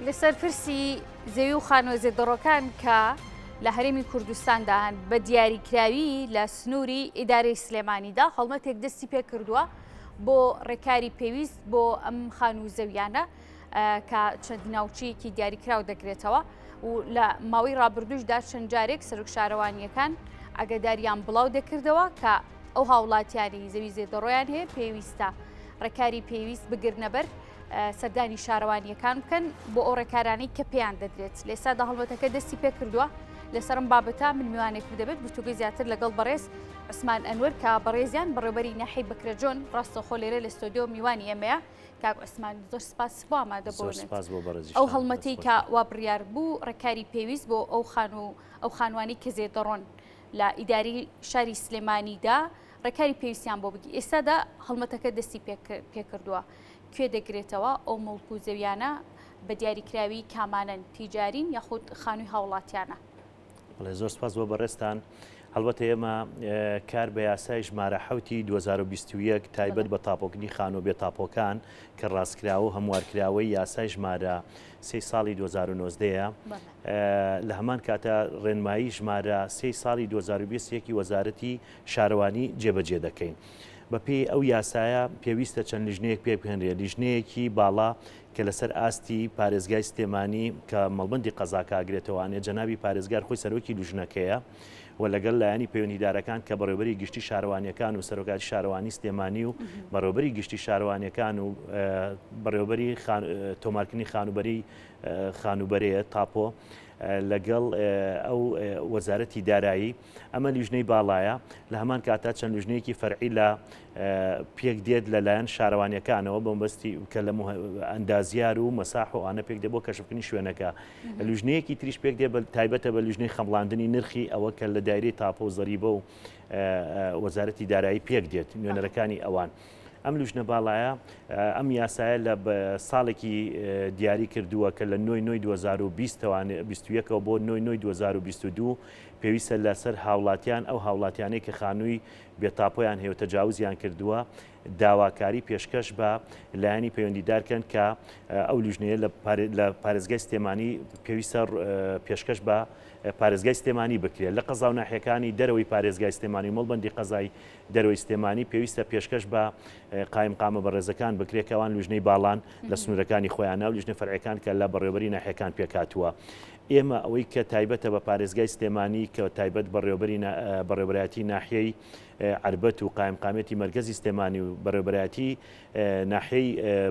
لەسەر پرسی زەوی و خانووە زێدەڕۆکان کە لە هەرێمی کوردستاندا هەن بە دیاریکراوی لە سنووری ئیدارەی سلێمانیدا هەڵمەتێک دەستی پێکردووە بۆ ڕێکاری پێویست بۆ ئەم خانوو زەویانە کە چەند ناوچەیەکی دیاریکراو دەگرێتەوە و لە ماوەی ڕابردووشدا چەند جارێک سەرۆک شارەوانیەکان ئاگاداریان بڵاو دەکردەوە کە ئەو هاوڵاتیانی زەوی زێدەڕۆیان هەیە پێویستە ڕێکاری پێویست بگرنەبەر سەردانی شارەوانییەکان بکەن بۆ ئەو ڕێکارانەی کە پێیان دەدرێت. لە ئێستادا هەڵمەتەکە دەستی پێکردووە. لەسەر ئەم بابەتە من میوانێکم دەبێت گفتوگۆی زیاتر لەگەڵ بەڕێز عوسمان ئەنوەر کە بەڕێزیان بەڕێوبەری ناحیەی بەکرەجۆن ڕاستەوخۆ لێرە لە ستۆدیۆ میوانی ئێمەیە. کاک عوسمان زۆر سپاس بۆ ئامادەبوونت. ئەو هەڵمەتەی کە وا بڕیار بوو ڕێکاری پێویست بۆ ئەو خانوو ئەو خانووانەی کە زێدەڕۆن لە ئیداری شاری سلێمانیدا ڕێکاری پێویستیان بۆ بگی ئێستادا هەڵمەتەکە دەستی پێکردووە. کوێ دەگرێتەوە، ئەو موڵک و زەویانە بە دیاریکراوی کامانەن، تیجارین یاخود خانووی هاوڵاتیانە؟ بەڵێ زۆر سپاس بۆ بەڕێزتان. هەڵبەتە ئێمە کار بە یاسای ژمارە حەوتی 2021 تایبەت بە تاپۆکردنی خانووە بێ تاپۆکان کە ڕاستکراوە و هەموارکراوەی یاسای ژمارە سێی ساڵی 2019 یە لە هەمان کاتا ڕێنمایی ژمارە سێی ساڵی 2021 وەزارەتی شارەوانی جێبەجێ دەکەین. بەپێی ئەو یاسایە پێویستە چەند لیژنەیەک پێکبهێنرێت، لیژنەیەکی باڵا کە لەسەر ئاستی پارێزگای سلێمانی کە مەڵبەندی قەزاکە ئەگرێتەوانێ، جەنابی پارێزگار خۆی سەرۆکی لیژنەکەیە و لەگەڵ لایەنی پەیوەندیدارەکان کە بەڕێوەبەری گشتی شارەوانییەکان و سەرۆکایەتی شارەوانی سلێمانی و بەڕێوەبەری گشتی شارەوانییەکان و بەڕێوەبەری تۆمارکردنی خانووبەرەی خانووبەرەیە، تاپۆ، لەگەڵ ئەو وەزارەتی دارایی. ئەمە لیژنەی باڵایە، لە هەمان کاتدا چەند لیژنەیەکی فەرعی لە پێک دێت لە لایەن شارەوانیەکانەوە بە مەبەستی کە لە ئەندازیار و مەساح و ئانە پێک دێت بۆ کەشفکردنی شوێنەکە. لیژنەیەکی تریش پێک دێت تایبەتە بە لیژنەی خەمڵاندنی نرخی ئەوە کە لە دایرەی تاپۆ و زەریبە و وەزارەتی دارایی پێک دێت نوێنەرەکانی ئەوان. ئەم لیژنە باڵایە ئەم یاسایە لە ساڵێکی دیاری کردووە کە لە نۆی نۆی 2020 ەوە بۆ نۆی نۆی 2022 پێویستە لەسەر هاوڵاتیان ئەو هاوڵاتیانەی کە خانووی بێ تاپۆیان هەیە و تەجاوزیان کردووە داواکاری پێشکەش بە لایەنی پەیوەندیدار کەن کە ئەو لیژنەیە لە پارێزگای سلێمانی پێویستە پێشکەش بە پارێزگای سلێمانی بکرێت لە قەزا و ناحیەکانی دەرەوەی پارێزگای سلێمانی و مەڵبەندی قەزای دەرەوەی سلێمانی پێویستە پێشکەش بە قایمقامە بەڕێزەکان بکرێت کە ئەوان لیژنەی باڵان لە سنوورەکانی خۆیانە و لیژنە فەرعیەکان کە لە بەڕێوەبەری ناحیەکان پێکهاتووە. ئێمە ئەوەی کە تایبەتە بە پارێزگای سلێمانی کە تایبەت بەڕێوەبەری بەڕێوەبەرایەتی ناحیەی عەربەت و قایمقامیەتی مەرکەزی سلێمانی و بەڕێوەبەرایەتی ناحیەی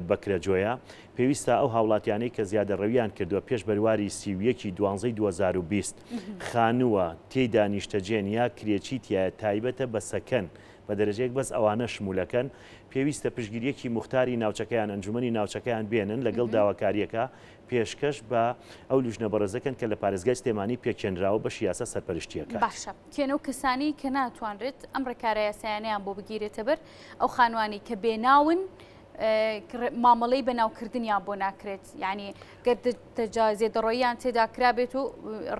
بەکرەجۆیە پێویستە ئەو هاوڵاتیانەی کە زیادەڕەویان کردووە پێش بەرواری 31 ی دوانزەی 2020 خانووە تێیدا نیشتەجێن یا کرێچی تیایە تایبەتە بە سەکەن بە دەرەجەیەک بەس ئەوانە شمولەکەن پێویستە پشتگیریەکی موختاری ناوچەکەیان ئەنجومەنی ناوچەکەیان بێنن لەگەڵ داواکاریەکە پێشکەش بە ئەو لیژنە بەڕێزەکەن کە لە پارێزگای سلێمانی پێکهێنراوە بەشی یاسا سەرپەرشتیەکات. باشە کێن ئەو کەسانەی کە ناتوانرێت ئەم ڕێکارە یاسایانەیان بۆ بگیرێتە بەر ئەو خانوانەی کە بێناون مامەڵەی بەناوکردنیان بۆ ناکرێت یعنی گەر زێدەڕۆییان تێدا کرابێت و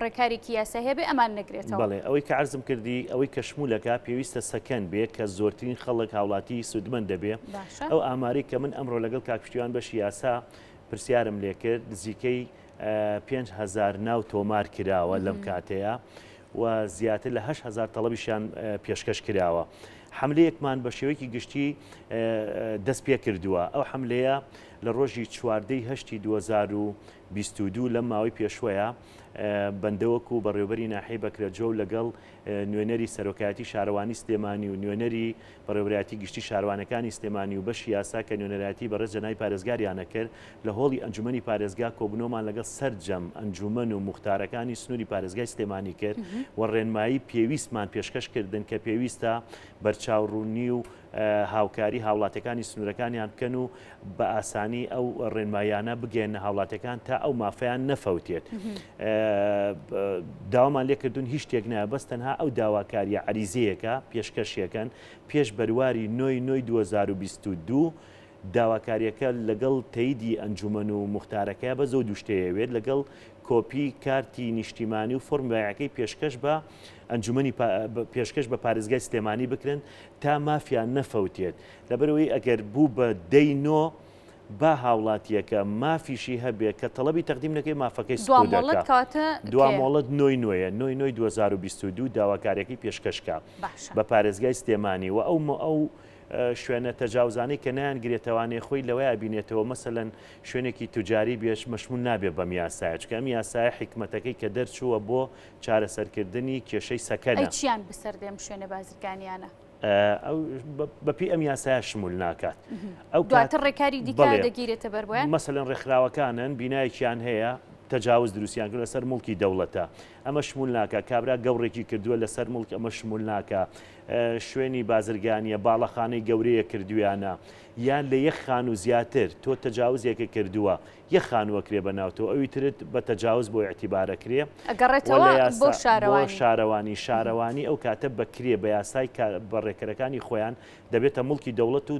ڕێکارێکی یاسا هەبێ ئەمان نەگرێتەوە. بەڵێ ئەوەی کە عەرزم کردی ئەوەی کە شمولەکە پێویستە سەکەن بێ کە زۆرترین خەڵک هاوڵاتی سوودمەند دەبێ ئەو ئامارەی کە من ئەمڕۆ لەگەڵ کاک پشتیوان بەشی یاسا پرسیارم لێکرد نزیکەی 5000 ناو تۆمار کراوە لەم کاتەیە و زیاتر لە 8000 تەڵەبیشیان پێشکەش کراوە. حەملەیەکمان بە شێوەیەکی گشتی دەست پێکردووە ئەو حەملەیە لە ڕۆژی چواردەی هەشتی 2022 لەم ماوەی پێشوەیە بەندەوەک و بەڕێوبەری ناحیەی بەکرەجۆ و لەگەڵ نوێنەری سەرۆکایەتی شارەوانی سلێمانی و نوێنەری بەڕێوەبەرایەتی گشتی شارەوانەکانی سلێمانی و بەشی یاسا کە نوێنەرایەتی بەڕێز جەنابی پارێزگاریانە کرد لە هۆڵی ئەنجومەنی پارێزگا کۆبوونەوەمان لەگەڵ سەرجەم ئەنجومەن و موختارەکانی سنووری پارێزگای سلێمانی کرد و ڕێنمایی پێویستمان پێشکەش کردن کە پێویستە بەرچاوڕوونی و هاوکاری هاوڵاتیەکانی سنوورەکانیان بکەن و بە ئاسانی ئەو ڕێنماییانە بگەیەننە هاوڵاتیەکان تا ئەو مافەیان نەفەوتێت. داوامان لێکردوون هیچ شتێک نایە بەس تەنها ئەو داواکاریە عەریزەیەکە پێشکەشیەکەن پێش بەرواری نۆی نۆی 2022 داواکاریەکە لەگەڵ تەیدی ئەنجومەن و موختارەکەیا بەس ئەو دوو شتەیەوێت لەگەڵ کۆپی کارتی نیشتیمانی و فۆرمی بایعەکەی پێشکەش بە ئەنجومەنی پێشکەش بە پارێزگای سلێمانی بکرێن تا مافیان نەفەوتێت لەبەرئەوەی ئەگەر بوو بە دەی نۆ. با هاوڵاتییەکە مافیشی هەبێ کە تەڵەبی تەقدیم نەکەی مافەکەی دوا سقوط مۆڵەت دەکا. کەواتە دوا کەیە؟ مۆڵەت نۆی نۆیە، نۆی نۆی 2022 داواکاریەکەی پێشکەش کا باشە. بە پارێزگای سلێمانی و ئەو ئەو شوێنە تەجاوزانەی کە نایانگرێتەوانێ خۆی لەوەیا بینێتەوە مەسەلەن شوێنێکی توجاری بێش مەشمول نابێ بەم یاسایە چونکە ئەم یاسایە حیکمەتەکەی کە دەرچووە بۆ چارەسەرکردنی کێشەی ئەی سەکەنە. چیان بەسەر دێ ئەم شوێنە بازرگانیانە؟ ئەو بەپێی ئەم یاسایە شمول ناکات. ئەو کات دواتر ڕێکاری دیکە بەڵێ دەگیرێتە بەر بۆیان؟ مەسەلەن ڕێکخراوەکانن بینایەکیان هەیە تەجاوز دروستیان کردوە لەسەر موڵکی دەوڵەتە ئەمە شمول ناکا کابرا گەوڕێکی کردووە لەسەر موڵک ئەمە شمول ناکا شوێنی بازرگانیە باڵەخانەی گەورەیە کردویانە یان لە یەک خانوو زیاتر تۆ تەجاوزێکە کردووە یەک خانوو ئەکرێ بە ناو تۆ ئەوی ترت بە تەجاوز بۆ ئیعتیبار ئەکرێ و ئەگەڕێتەوە لە بۆ یاسا بۆ شارەوانی. شارەوانی شارەوانی ئەو کاتە بە کرێ بە یاسای بەڕێکەرەکانی خۆیان دەبێتە موڵکی دەوڵەت و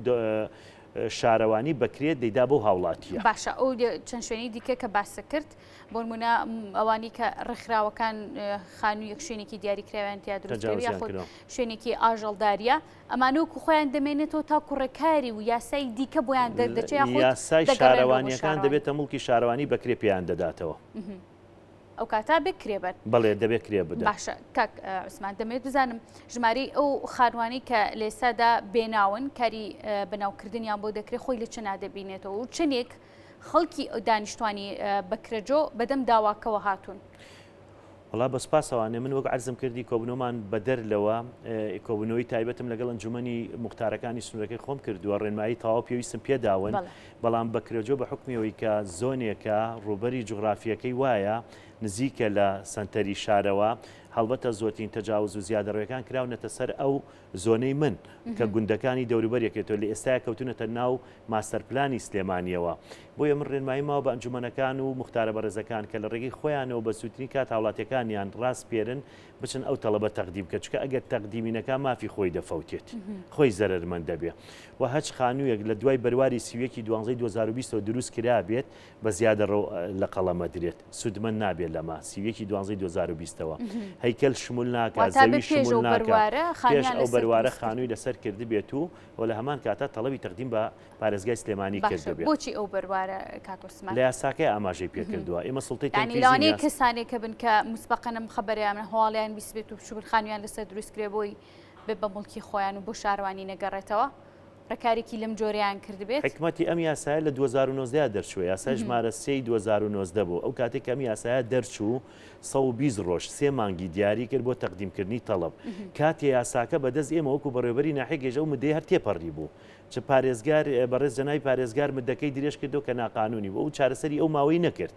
شارەوانی بە کرێ دەیدا بەو هاوڵاتییە. باشە ئەو چەند شوێنەی دیکە کە باست کرد بۆ نموونە ئەوانی کە ڕێکخراوەکان خانوویەک شوێنێکی دیاریکراویان تیا دروست کراوە تەجاوزیان یاخود کراوە. شوێنێکی ئاژەڵدارییە ئەمانە وەکو خۆیان دەمێنێتەوە تاکو ڕێکاری و یاسای دیکە بۆیان دەردەچێ یاخود یاسای دەگەڕێنەوە بۆ شارەوانییەکان شارەوانی؟ دەبێتە موڵکی شارەوانی بە کرێ پێیان دەداتەوە. ئەو کاتە بێ کرێ بەر. بەڵێ دەبێ کرێ بدەن. باشە کاک عوسمان دەمەوێت بزانم ژمارەی ئەو خانوانەی کە لە ئێستادا بێناون کاری بەناوکردنیان بۆ دەکرێت خۆی لە چەنا دەبینێتەوە و چەندێک خەڵکی دانیشتوانی بەکرەجۆ بەدەم داواکەوە هاتوون؟ وەڵا بە سوپاسەوانێ من وەک عەرزم کردی کۆبوونەوەمان بەدەر لەوە کۆبوونەوەی تایبەتم لەگەڵ ئەنجومەنی موختارەکانی سنوورەکەی خۆم کردووە ڕێنمایی تەواو پێویستم پێداون بەڵام بەکرەجۆ بە حوکمی ئەوەی کە زۆنێکە ڕووبەری جوغرافییەکەی وایە نزیکە لە سەنتەری شارەوە هەڵبەتە زۆرترین تەجاوز و زیادەڕۆیەکان کراونەتە سەر ئەو زۆنەی من کە گوندەکانی دەوروبەرێکێتەوە لە ئێستایا کەوتونەتە ناو ماستەرپلانی سلێمانیەوە. بۆیە من ڕێنمایی ماوە بە ئەنجومەنەکان و موختارە بەڕێزەکان کە لە ڕێگەی خۆیانەوە بە زووترین کات هاوڵاتیەکانیان ڕاسپێرن بچن ئەو تەڵەبە تەقدیم بکەن چونکە ئەگەر تەقدیمی نەکا مافی خۆی دەفەوتێت خۆی زەرەرمەند دەبێ و هەچ خانوویەک لە دوای بەرواری 31 دوانزەی 2020 ەوە دروست کرابێت بە زیادەڕەو لە قەڵەم ئەدرێت سوودمەند نابێت لەمە 31 دوانزەی 2020 ەوە هەیکەل شمول ناکا واتا بێ زەوی پێش شمول ئەو ناکا بەروارە پێش خانوویان ئەو لەسەر بەروارە دروست کرد. خانووی لەسەر کردبێت و و لە هەمان کاتا تەڵەبی تەقدیم بە پارێزگای سلێمانی باشە کردبێ. بۆچی ئەو بەروارە کاک عوسمان؟ لە یاساکەی ئاماژەی پێکردووە ئێمە سوڵتەی یانی تەنفیزین لەوانەیە یاس. کەسانێک هەبن کە موسبەقەن ئەم خەبەرەیان هەواڵیان بیستبێت و بچووبن خانوویان لەسەر دروست کرێ بۆی بێ بە موڵکی خۆیان و بۆ شارەوانی نەگەڕێتەوە ڕێکارێکی لەم جۆرەیان کردبێت؟ حیکمەتی ئەم یاسایە لە 2019 دەرچووە، یاسای ژمارە سێی 2019 بوو، ئەو کاتەی کە ئەم یاسایە دەرچوو 120 ڕۆژ، سێ مانگی دیاری کرد بۆ تەقدیمکردنی تەڵەب. کاتێ یاساکە بە دەست ئێمە وەکوو بەڕێوەبەری ناحیە گەیشت ئەو مدەیە هەر تێپەڕیبوو. چ پارێزگار، بەڕێز جەنابی پارێزگار مدەکەی درێژ کردەوە کە ناقانوونی بوو، ئەو چارەسەری ئەو ماوەی نەکرد.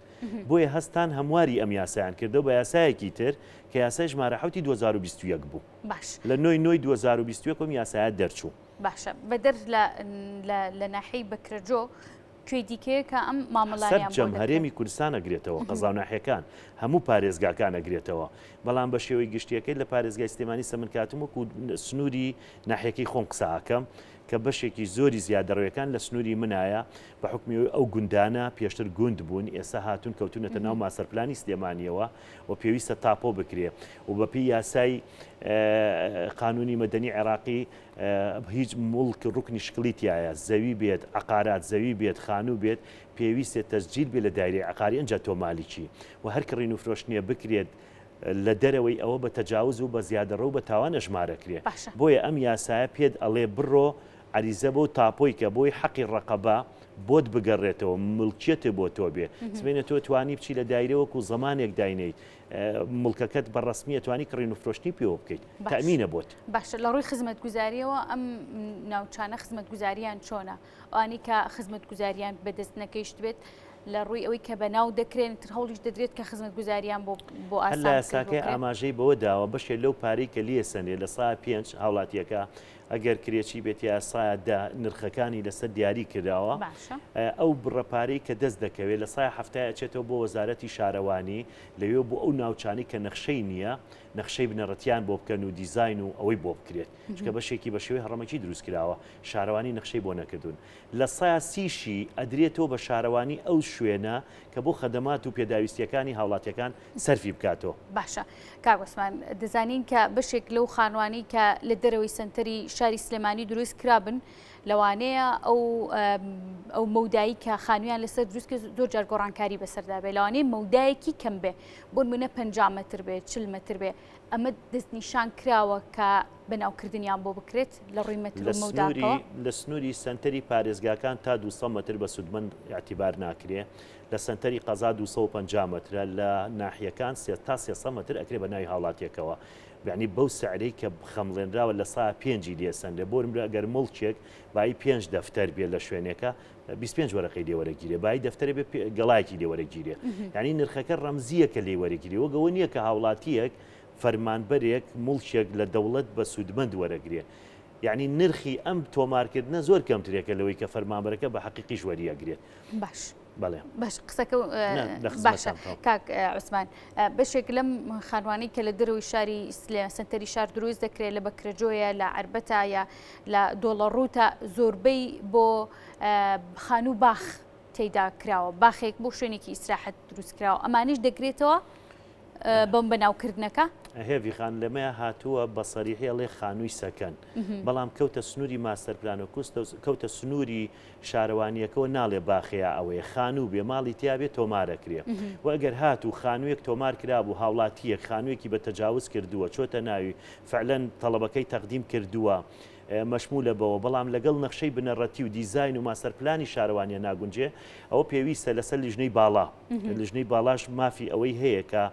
بۆیە هەستان هەمواری ئەم یاسایان کردەوە بە یاسایەکی تر کە یاسای ژمارە حەوتی 2021 بوو. باش. لە نۆی نۆی 2021 ئەم یاسایە دەرچوو. باشە بەدەر لە لە لە ناحیەی بەکرەجۆ کوێی دیکەیە کە ئەم مامەڵانەیان بۆ سەرجەم دەکرێت؟ هەرێمی کوردستان ئەگرێتەوە، قەزا و ناحیەکان، هەموو پارێزگاکان ئەگرێتەوە، بەڵام بە شێوەی گشتیەکەی لە پارێزگای سلێمانی سە من کاتم وەکو سنووری ناحیەکەی خۆم قسە ئەکەم کە بەشێکی زۆری زیادەڕەویەکان لە سنووری منایە بە حوکمی ئەوەی ئەو گوندانە پێشتر گوند بوون ئێستا هاتوون کەوتوونەتە ناو ماستەرپلانی سلێمانیەوە و پێویستە تاپۆ بکرێ و بەپێی یاسای قانونی مەدەنی عێراقی هیچ موڵک ڕوکنی شکڵی تیایە زەوی بێت عەقارات زەوی بێت خانوو بێت پێویستە تەسجیل بێت لە دایرەی عەقاری ئەنجا تۆ مالیکی و هەر کڕین و فرۆشتنێ بکرێت لە دەرەوەی ئەوە بە تەجاوز و بە زیادەڕەو بە تاوان ئەژمارەکرێ باشە. بۆیە ئەم یاسایە پێت ئەڵێ بڕۆ عەریزە بۆ تاپۆی کە بۆی حەقی ڕەقەبە بۆت بگەڕێتەوە مڵکیەتێ بۆ تۆ بێ سبەینێ تۆ توانی بچی لە دایرە وەکو زەمانێک داینێیت موڵکەکەت بە ڕەسمی ئەتوانی کڕین و فرۆشتنی پێوە بکەیت تەئمینە بۆت. باشە لە ڕووی خزمەتگوزاریەوە ئەم ناوچانە خزمەتگوزاریان چۆنە؟ ئەوانەی کە خزمەتگوزاریان بەدەست نەگەیشتبێت لە ڕووی ئەوەی کە بەناو دەکرێن تر هەوڵیش دەدرێت کە خزمەتگوزاریان بۆ بۆ هەر لە ئاسان بکرێت بۆ یاساکەی کرێ؟ ئاماژەی بەوە داوە بەشێ لەو پارەی کە لێسەنێ 5% هاوڵاتیەکە ئەگەر کرێچی بێت یا سایە دە نرخەکانی لەسەر دیاری کراوە باشە. ئەو بڕە پارەی کە دەست دەکەوێت لە سایە حەفتای ئەچێتەوە بۆ وەزارەتی شارەوانی لەوێ بۆ ئەو ناوچانەی کە نەخشەی نییە نەخشەی بنەڕەتیان بۆ بکەن و دیزاین و ئەوەی بۆ بکرێت چونکە بەشێکی بە شێوەی هەڕەمەکی دروست کراوە شارەوانی نەخشەی بۆ نەکردوون لە سایە سیشی ئەدرێتەوە بە شارەوانی ئەو شوێنە کە بۆ خەدەمات و پێداویستیەکانی هاوڵاتیەکان سەرفی بکاتەوە. باشە کاک عوسمان دەزانین کە بەشێک لەو خانوانەی کە لە دەرەوەی سەنتەری شاری سلێمانی دروست کرابن لەوانەیە ئەو ئەو مەودایی کە خانوویان لەسەر دروست کرد زۆر جار گۆڕانکاری بەسەردا بێ لەوانەیە مەودایەکی کەم بێ بۆ نمونە 50 مەتر بێ 40 مەتر بێ ئەمە دەستنیشان کراوە کە بەناوکردنیان بۆ بکرێت لە ڕووی مەتر و مەوداکەوە؟ لە سنووری سەنتەری پارێزگاکان تا 200 مەتر بە سوودمەند ئیعتیبار ناکرێ، لە سەنتەری قەزا 250 مەترە، لە ناحیەکان تا 300 مەتر ئەکرێ بە ناوی هاوڵاتیەکەوە. یەعنی بەو سعرەی کە خەمڵێنراوە لە سا پێنجی لێ سەنرێ. بۆ نمونە ئەگەر موڵکێک بایی پێنج دەفتەر بێ لە شوێنێکا 25 وەرەقەی لێ وەرەگیرێ، بایی دەفتەرێ بێ گەڵایەکی لێ وەرەگیرێ. یەعنی نرخەکە ڕەمزییە کە لێی وەرەگیرێ. وەک ئەوە نییە کە هاوڵاتییەک فەرمانبەرێک موڵکێک لە دەوڵەت بە سوودمەند وەرەگرێ. یەعنی نرخی ئەم تۆمارکردنە زۆر کەمترێکە لەوەی کە فەرمانبەرەکە بە حەقیقیش وەریئەگرێت. باش. بەڵێ. باش قسەکە باشە کاک عوسمان بەشێک لەم خانوانەی کە لە دەرەوەی شاری سنتەری شار دروست دەکرێت لە بەکرەجۆیە لە عربەتە یا لە دۆڵەڕووتە زۆربەی بۆ خانوو باخ تێدا کراوە باخێک بۆ شوێنێکی ئیسراحەت دروست کراوە ئەمانیش دەگرێتەوە بەم بەناوکردنەکە؟ هێڤی خان لەمەیا هاتووە بە سەریحی ئەڵێ خانووی سەکەن بەڵام کەوتە سنووری ماستەر پلان و کەوتە سنووری شارەوانییەکەوە ناڵێ باخەیە ئەوەیە خانوو بێ ماڵی تیا بێ تۆمارەکرێ و ئەگەر هاتوو خانوویەک تۆمار کرابوو هاوڵاتییەک خانوویەکی بە تەجاوز کردووە چۆتە ناوی فعلەن تەڵەبەکەی تەقدیم کردووە مەشمولە بەوە بەڵام لەگەڵ نەخشەی بنەڕەتی و دیزاین و ماستەر پلانی شارەوانیە ناگونجێ ئەوە پێویستە لەسەر لیژنەی باڵا لیژنەی باڵاش مافی ئەوەی هەیە کە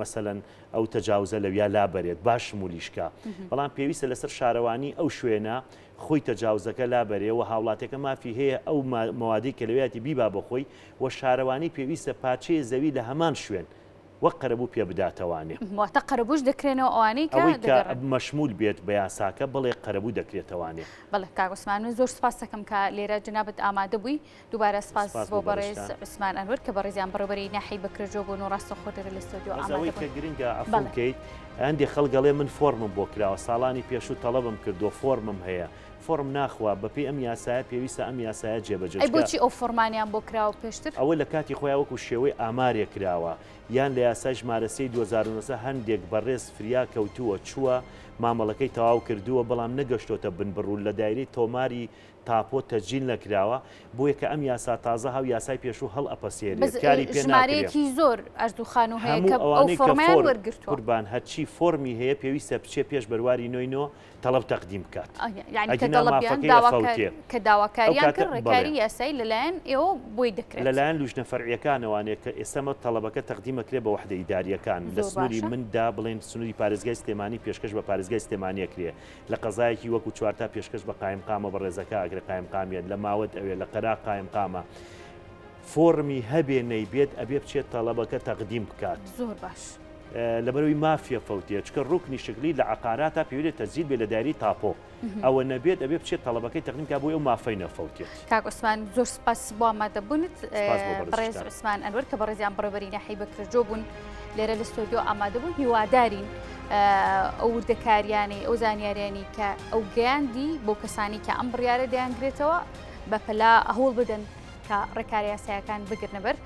مەسەلەن ئەو تەجاوزە لەویا لابەرێت باش شمولیش کا بەڵام پێویستە لەسەر شارەوانی ئەو شوێنە خۆی تەجاوزەکە لابەرێ و هاوڵاتیەکە مافی هەیە ئەو مەوادەی کە لەویاتی بیبا بۆ خۆی و شارەوانی پێویستە پارچەیە زەوی لە هەمان شوێن وەک قەرەبوو پێ بداتەوانێ. واتە قەرەبووش دەکرێنەوە ئەوانەی کە ئەوەی کە دەگەڕێن. مەشموول بێت بە یاساکە بەڵێ قەرەبوو دەکرێتەوانێ. بەڵێ کاک عوسمان من زۆر سوپاست دەکەم کە لێرە جەنابت ئامادە بووی دووبارە سپاس سپاس بۆ بۆ بەڕێز بەڕێزتان. عوسمان ئەنوەر کە بەڕێزیان بەڕێوەبەری ناحیەی بەکرەجۆ بوون و ڕاستەوخۆ لێرە لە ستۆدیۆ بەس ئامادە ئەوەی بوون. کە گرنگە عەفووم بەڵێ. کەیت هەندێ خەڵک ئەڵێ من فۆرمم بۆ کراوە ساڵانی پێشوو تەڵەبم کردووە فۆرمم هەیە فۆرم ناخوا بەپێی ئەم یاسایە پێویستە ئەم یاسایە جێبەجێ ئەی چکە بۆچی ئەو فۆرمانەیان بۆ کراوە پێشتر؟ ئەوە لە کاتی خۆیا وەکوو شێوەی ئامارێک کراوە یان لە یاسای ژمارە سێی 2019 هەندێک بەڕێز فریا کەوتووە چووە مامەڵەکەی تەواو کردووە بەڵام نەگەشتۆتە بنبڕ و لە دایرەی تۆماری تاپۆ تەسجیل نەکراوە بۆیە کە ئەم یاسا تازە هاو یاسای پێشوو بەس هەڵئەپەسێرێت کاری پێ ناکرێ. ژمارەیەکی زۆر ئەرز و خانوو هەیە هەموو کە ئەو ئەوانەی کە فۆڕمەیان فۆرم وەرگرتووە. قوربان هەرچی فۆرمی هەیە پێویستە بچێ پێش بەرواری نۆی نۆ تەڵەب تەقدیم بکات یانی کە ئەگینا تەڵەبیان مافەکەی داواکار ئەفەوتێ کە ئەو داواکاریان کاتە کرد بەڵێ. ڕێکاری یاسایی لەلایەن ئێوە بۆی دەکرێت. لەلایەن لوجنە فەرعیەکانەوانێ کە ئێستا مە تەڵەبەکە تەقدیم ئەکرێ بە وەحدە ئیداریەکان لە زۆر سنوری باشە. من دا بڵێین سنوری پارێزگای سلێمانی پێشکەش بە پارێزگای سلێمانی ئەکرێ لە قەزایەکی وەکو چوارتا پێشکەش بە قایمقامە بەڕێزەکە ئەکرێ قایمقامیەت لە ماوەت ئەوێ لە قەراغ قایمقامە فۆڕمی هەبێ نەیبێت ئەبێ بچێت تەڵەبەکە تەقدیم بکات. زۆر باش. لەبەرئەوەی مافیە فەوتێ چونکە ڕوکنی شکلی لە عەقاراتا پێویرە تەسجیل بێ لە دایرەی تاپۆ ئەوە نەبێت ئەبێ بچێت تەڵەبەکەی تەقدیم کا بۆی ئەو مافەی نەفەوتێت. کاک عوسمان زۆر سپاس بۆ ئامادەبوونت. سپاس بۆ بەڕێز بەڕێزیشتان. عوسمان ئەنوەر کە بەڕێزیان بەڕێوەبەری ناحیەی بەکرەجۆ بوون لێرە لە ستۆدیۆ ئامادە بوون هیوادارین ئەو وردەکاریانەی ئەو زانیاریانی کە ئەو گەیاندی بۆ کەسانی کە ئەم بڕیارە دەیانگرێتەوە بەپەلە هەوڵ بدەن کە ڕێکارە یاسایەکان بگرنە بەر.